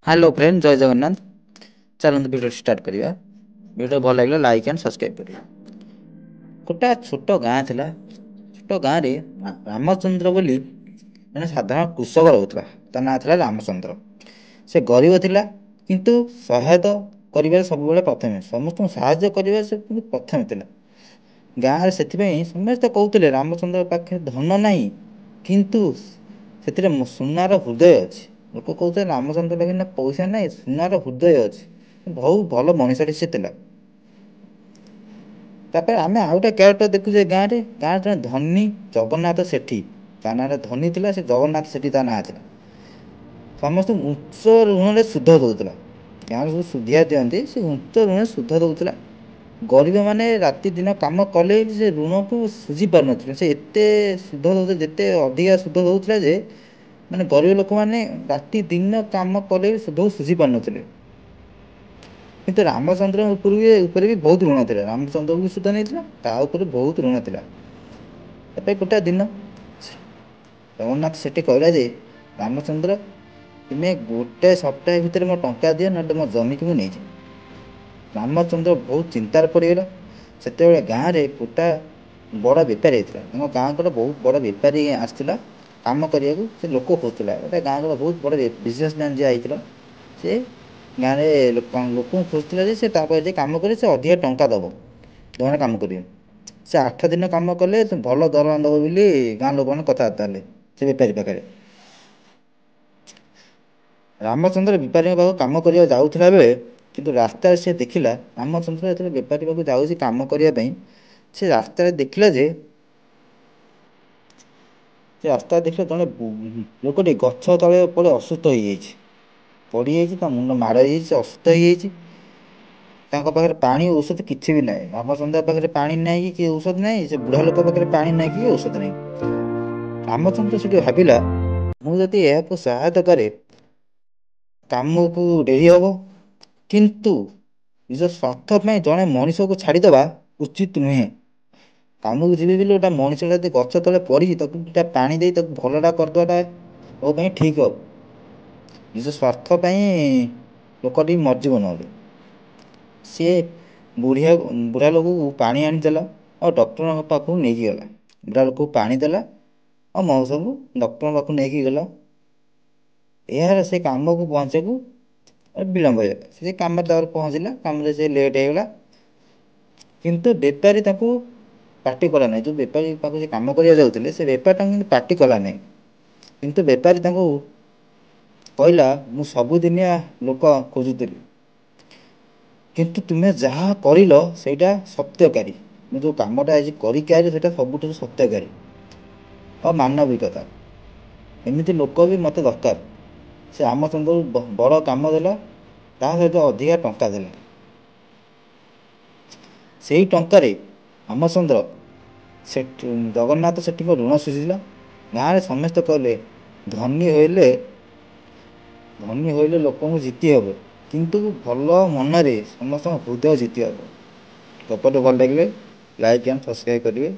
Hello friend, ଜୟ ଜଗନ୍ନାଥ। ଚାଲନ୍ତୁ video start କରିବା। Video ଭଲ ଲାଗିଲେ ଲାଇକ୍ ଆଣ୍ଡ ସବସ୍କ୍ରାଇବ୍ କରିବେ। ଗୋଟା ଛୋଟ ଗାଁ ଥିଲା। ଛୋଟ ଗାଁରେ ରାମଚନ୍ଦ୍ର ବୋଲି ଜଣେ ସାଧାରଣ କୃଷକ ରହୁଥିଲା। ତା ନାଁ ଥିଲା ରାମଚନ୍ଦ୍ର। ସେ ଗରିବ ଥିଲା, କିନ୍ତୁ ସହାୟତା କରିବାରେ ସବୁବେଳେ ପ୍ରଥମେ। ସମସ୍ତଙ୍କୁ ସାହାଯ୍ୟ କରିବାରେ ସେ କିନ୍ତୁ ପ୍ରଥମେ ଥିଲା ଗାଁରେ। ସେଥିପାଇଁ ସମସ୍ତେ କହୁଥିଲେ, ରାମଚନ୍ଦ୍ର ପାଖରେ ଧନ ନାହିଁ, କିନ୍ତୁ ସେଥିରେ ସୁନାର ହୃଦୟ ଅଛି। ଲୋକ କହୁଥିଲେ, ରାମଚନ୍ଦ୍ର ପାଖରେ ନା ପଇସା ନାହିଁ, ସୁନାର ହୃଦୟ ଅଛି, ବହୁତ ଭଲ ମଣିଷଟି ସେ ଥିଲା। ତାପରେ ଆମେ ଆଉ ଗୋଟେ କ୍ୟାରେକ୍ଟର ଦେଖୁଛେ ଗାଁରେ। ଗାଁରେ ଜଣେ ଧନୀ ଜଗନ୍ନାଥ ସେଠୀ, ତା ନାଁରେ ଧନୀ ଥିଲା ସେ, ଜଗନ୍ନାଥ ସେଠୀ ତା ନାଁ ଥିଲା। ସମସ୍ତଙ୍କୁ ଉଚ୍ଚ ଋଣରେ ସୁଧ ଦେଉଥିଲା। ଗାଁରେ ସବୁ ସୁଧିଆ ଦିଅନ୍ତି, ସେ ଉଚ୍ଚ ଋଣରେ ସୁଧ ଦେଉଥିଲା। ଗରିବମାନେ ରାତି ଦିନ କାମ କଲେ ବି ସେ ଋଣକୁ ଶୁଝି ପାରୁନଥିଲେ। ସେ ଏତେ ସୁଧ ଦେଉଥିଲା, ଯେତେ ଅଧିକା ସୁଧ ଦେଉଥିଲା ଯେ ମାନେ ଗରିବ ଲୋକମାନେ ରାତି ଦିନ କାମ କଲେ ବି ସୁଧକୁ ଶୁଝି ପାରୁନଥିଲେ। କିନ୍ତୁ ରାମଚନ୍ଦ୍ରଙ୍କ ଉପରେ ବି ବହୁତ ଋଣ ଥିଲା। ରାମଚନ୍ଦ୍ରକୁ ବି ସୁଧ ନେଇଥିଲା, ତା ଉପରେ ବହୁତ ଋଣ ଥିଲା। ତାପରେ ଗୋଟାଏ ଦିନ ଜଗନ୍ନାଥ ସେଠି କହିଲା ଯେ, ରାମଚନ୍ଦ୍ର, ତୁମେ ଗୋଟେ ସପ୍ତାହ ଭିତରେ ମୋ ଟଙ୍କା ଦିଅ, ନହେଲେ ମୋ ଜମିକୁ ମୁଁ ନେଇଯିବି। ରାମଚନ୍ଦ୍ର ବହୁତ ଚିନ୍ତାରେ ପଡ଼ିଗଲା। ସେତେବେଳେ ଗାଁରେ ଗୋଟା ବଡ଼ ବେପାରୀ ହେଇଥିଲା। ତାଙ୍କ ଗାଁକୁ ଗୋଟେ ବହୁତ ବଡ଼ ବେପାରୀ ଆସିଥିଲା କାମ କରିବାକୁ। ସେ ଲୋକ ଖୋଜୁଥିଲା। ଗୋଟେ ଗାଁର ବହୁତ ବଡ଼ ବିଜନେସମ୍ୟାନ୍ ଯିଏ ଆଇଥିଲା, ସେ ଗାଁରେ ଲୋକଙ୍କୁ ଖୋଜୁଥିଲା ଯେ ସେ ତା ପାଖରେ ଯାଇ କାମ କରିବେ, ସେ ଅଧିକା ଟଙ୍କା ଦେବ। ଜଣେ କାମ କରିବେ, ସେ 8 ଦିନ କାମ କଲେ ସେ ଭଲ ଦରମା ଦେବ ବୋଲି ଗାଁ ଲୋକମାନେ କଥାବାର୍ତ୍ତା ହେଲେ ସେ ବେପାରୀ ପାଖରେ। ରାମଚନ୍ଦ୍ର ବେପାରୀଙ୍କ ପାଖକୁ କାମ କରିବାକୁ ଯାଉଥିଲା ବେଳେ କିନ୍ତୁ ରାସ୍ତାରେ ସେ ଦେଖିଲା, ରାମଚନ୍ଦ୍ର ଯେତେବେଳେ ବେପାରୀ ପାଖକୁ ଯାଉଛି କାମ କରିବା ପାଇଁ, ସେ ରାସ୍ତାରେ ଦେଖିଲା ଯେ, ସେ ରାସ୍ତାରେ ଦେଖିଲା ଜଣେ ଲୋକଟି ଗଛ ତଳେ ପଡ଼ି ଅସୁସ୍ଥ ହେଇଯାଇଛି, ପଡ଼ିଯାଇଛି, ତା ମୁଣ୍ଡ ମାଡ଼ ହେଇଯାଇଛି, ସେ ଅସୁସ୍ଥ ହେଇଯାଇଛି। ତାଙ୍କ ପାଖରେ ପାଣି ଔଷଧ କିଛି ବି ନାହିଁ। ରାମଚନ୍ଦ୍ର ପାଖରେ ପାଣି ନାହିଁ କି ଔଷଧ ନାହିଁ, ସେ ବୁଢ଼ା ଲୋକ ପାଖରେ ପାଣି ନାହିଁ କି ଔଷଧ ନାହିଁ। ରାମଚନ୍ଦ୍ର ସେଠି ଭାବିଲା, ମୁଁ ଯଦି ଏହାକୁ ସହାୟତା କରେ କାମକୁ ଡେରି ହେବ, କିନ୍ତୁ ନିଜ ସ୍ୱାର୍ଥ ପାଇଁ ଜଣେ ମଣିଷକୁ ଛାଡ଼ିଦେବା ଉଚିତ ନୁହେଁ। କାମକୁ ଯିବି ବୋଲି ଗୋଟେ ମଣିଷଟା ଯଦି ଗଛ ତଳେ ପଡ଼ିଛି, ତାକୁ ଦୁଇଟା ପାଣି ଦେଇ ତାକୁ ଭଲଟା କରିଦେବାଟା ମୋ ପାଇଁ ଠିକ୍ ହେବ। ନିଜ ସ୍ୱାର୍ଥ ପାଇଁ ଲୋକଟି ମରିଯିବ ନହେଲେ। ସିଏ ବୁଢ଼ିଆ ବୁଢ଼ା ଲୋକକୁ ପାଣି ଆଣିଦେଲା ଆଉ ଡକ୍ଟରଙ୍କ ପାଖକୁ ନେଇକି ଗଲା। ବୁଢ଼ା ଲୋକକୁ ପାଣି ଦେଲା ଆଉ ମଉସାକୁ ଡକ୍ଟରଙ୍କ ପାଖକୁ ନେଇକି ଗଲା। ଏହାର ସେ କାମକୁ ପହଞ୍ଚିବାକୁ ବିଳମ୍ବ ହେଇଗଲା। ସେ କାମରେ ତାପରେ ପହଞ୍ଚିଲା, କାମରେ ସେ ଲେଟ୍ ହେଇଗଲା। କିନ୍ତୁ ବେପାରୀ ତାକୁ ପାଟି କଲା ନାହିଁ। ଯେଉଁ ବେପାରୀ ପାଖକୁ ସେ କାମ କରିବାକୁ ଯାଉଥିଲେ, ସେ ବେପାରୀ ତାଙ୍କୁ କିନ୍ତୁ ପାଟି କଲା ନାହିଁ। କିନ୍ତୁ ବେପାରୀ ତାଙ୍କୁ କହିଲା, ମୁଁ ସବୁଦିନିଆ ଲୋକ ଖୋଜୁଥିଲି, କିନ୍ତୁ ତୁମେ ଯାହା କରିଲ ସେଇଟା ସତ୍ୟକାରୀ। ମୁଁ ଯେଉଁ କାମଟା ଆଜି କରିକି ଆଇଲି, ସେଇଟା ସବୁଠାରୁ ସତ୍ୟକାରୀ ଆଉ ମାନବିକତା। ଏମିତି ଲୋକ ବି ମୋତେ ଦରକାର। ସେ ରାମଚନ୍ଦ୍ରକୁ ବଡ଼ କାମ ଦେଲା, ତା ସହିତ ଅଧିକା ଟଙ୍କା ଦେଲା। ସେଇ ଟଙ୍କାରେ ରାମଚନ୍ଦ୍ର ସେଠି ଜଗନ୍ନାଥ ସେଠୀଙ୍କ ଋଣ ଶୁଝିଲା। ଗାଁରେ ସମସ୍ତେ କହିଲେ, ଧନୀ ହୋଇଲେ ଲୋକଙ୍କୁ ଜିତି ହେବ, କିନ୍ତୁ ଭଲ ମନରେ ସମସ୍ତଙ୍କ ହୃଦୟ ଜିତି ହେବ। ଗପଟି ଭଲ ଲାଗିଲେ ଲାଇକ୍ ଆଣ୍ଡ ସବସ୍କ୍ରାଇବ୍ କରିବେ।